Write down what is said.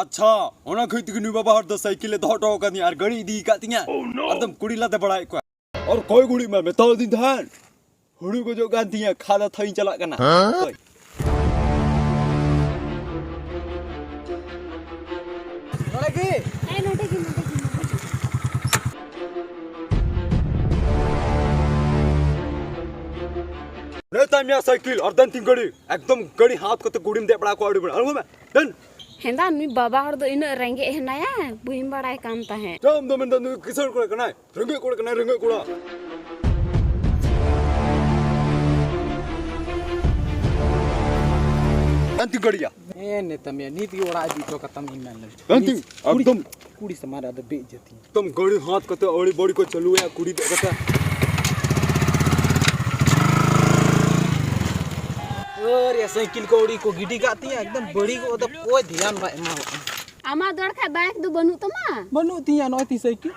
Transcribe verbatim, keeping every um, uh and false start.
ᱟᱪᱪᱷᱟ, ᱚᱱᱟ ᱠᱷᱟᱹᱛᱤᱨ ᱛᱮᱜᱮ ᱱᱩᱭ ᱵᱟᱵᱟ ᱦᱚᱲ ᱫᱚ ᱥᱟᱭᱠᱮᱞ ᱮ ᱫᱚᱦᱚ ᱦᱚᱴᱚ ᱟᱠᱟᱫᱤᱧᱟ ᱟᱨ ᱜᱟᱹᱰᱤ ᱤᱫᱤ ᱟᱠᱟᱫ ᱛᱤᱧᱟ᱾ ᱟᱨ ᱫᱚᱢ ᱠᱩᱲᱤ ᱞᱟᱫᱮ ᱵᱟᱲᱟᱭᱮᱫ ᱠᱚᱣᱟ᱾ ᱟᱨ ᱠᱚᱭ ᱜᱷᱩᱲᱤ ᱢᱟ ᱢᱮᱛᱟᱣ ᱫᱤᱧ ᱛᱟᱦᱮᱸᱱ, ᱦᱩᱲᱩ ᱜᱚᱡᱚᱜ ᱠᱟᱱ ᱛᱤᱧᱟ, ᱠᱷᱟᱫᱟ ᱛᱷᱟᱣᱤᱧ ᱪᱟᱞᱟᱜ ᱠᱟᱱᱟ᱾ ᱦᱮᱸ? ᱦᱳᱭ᱾ ᱱᱚᱰᱮ ᱜᱮ? ᱦᱮᱸ, ᱱᱚᱰᱮ ᱜᱮ, ᱱᱚᱰᱮ ᱜᱮ, ᱱᱚᱰᱮ ᱜᱮ᱾ ᱨᱮ ᱛᱟᱭ ᱢᱮᱭᱟ ᱥᱟᱭᱠᱮᱞ ᱟᱨ ᱫᱮᱱ ᱛᱤᱧ ᱜᱟᱹᱰᱤ, ᱮᱠᱫᱚᱢ ᱜᱟᱹᱰᱤ ᱦᱟᱛ ᱠᱟᱛᱮ ᱠᱩᱲᱤᱢ ᱫᱮᱡ ᱵᱟᱲᱟ ᱠᱚᱣᱟ ᱟᱹᱰᱤ ᱵᱮᱲᱟ᱾ ᱟᱬᱜᱚ ᱢᱮ, ᱫᱮᱱ᱾ ᱦᱮᱸᱫᱟ, ᱱᱩᱭ ᱵᱟᱵᱟ ᱦᱚᱲ ᱫᱚ ᱤᱱᱟᱹᱜ ᱨᱮᱸᱜᱮᱡ ᱦᱮᱱᱟᱭᱟ, ᱵᱟᱹᱧ ᱵᱟᱲᱟᱭ ᱠᱟᱱ ᱛᱟᱦᱮᱸᱫ᱾ ᱪᱮᱫ ᱮᱢ ᱫᱚ ᱢᱮᱱᱫᱟ, ᱱᱩᱭ ᱠᱤᱥᱟᱹᱬ ᱠᱚᱲᱟ ᱠᱟᱱᱟᱭ? ᱨᱮᱸᱜᱮᱡ ᱠᱚᱲᱟ ᱠᱟᱱᱟᱭ, ᱨᱮᱸᱜᱮᱡ ᱠᱚᱲᱟ᱾ ᱟᱱᱛᱤ ᱜᱟᱹᱲᱤᱭᱟ᱾ ᱦᱮᱸ, ᱱᱮᱛᱟᱢ ᱭᱟ, ᱱᱤᱛ ᱜᱮ ᱚᱲᱟᱜ ᱤᱫᱤ ᱦᱚᱴᱚ ᱠᱟᱛᱟᱢ ᱤᱧ ᱢᱮᱱ ᱞᱮᱫ᱾ ᱟᱱᱛᱤ, ᱠᱩᱲᱤ, ᱮᱠᱫᱚᱢ᱾ ᱠᱩᱲᱤ ᱥᱟᱢᱟᱝ ᱨᱮ ᱟᱫᱚ ᱵᱮᱡ ᱡᱟᱹᱛᱤ᱾ ᱮᱠᱫᱚᱢ ᱜᱟᱹᱲᱤ ᱦᱟᱛ ᱠᱟᱛᱮ ᱟᱹᱲᱤ ᱵᱟᱹᱲᱤ ᱠᱚ ᱪᱟᱹᱞᱩᱭᱟ, ᱠᱩᱲᱤ ᱫᱮᱡ ᱠᱟᱛᱮ᱾ ᱟᱨ ᱭᱟ ᱥᱟᱭᱠᱮᱞ ᱠᱚ ᱟᱹᱲᱤ ᱠᱚ ᱜᱤᱰᱤ ᱠᱟᱜ ᱛᱤᱧᱟ, ᱮᱠᱫᱚᱢ ᱵᱟᱹᱲᱤ ᱠᱚ ᱫᱚ ᱚᱠᱚᱭ ᱫᱷᱮᱭᱟᱱ ᱵᱟᱭ ᱮᱢᱟᱣᱟᱜᱼᱟ᱾ ᱟᱢᱟᱜ ᱫᱚ ᱟᱨ ᱠᱷᱟᱡ ᱵᱟᱭᱤᱠ ᱫᱚ ᱵᱟᱹᱱᱩᱜ ᱛᱟᱢᱟ? ᱵᱟᱹᱱᱩᱜ ᱛᱤᱧᱟ, ᱱᱚᱜᱼᱚᱭ ᱛᱤᱧ ᱥᱟᱭᱠᱮᱞ᱾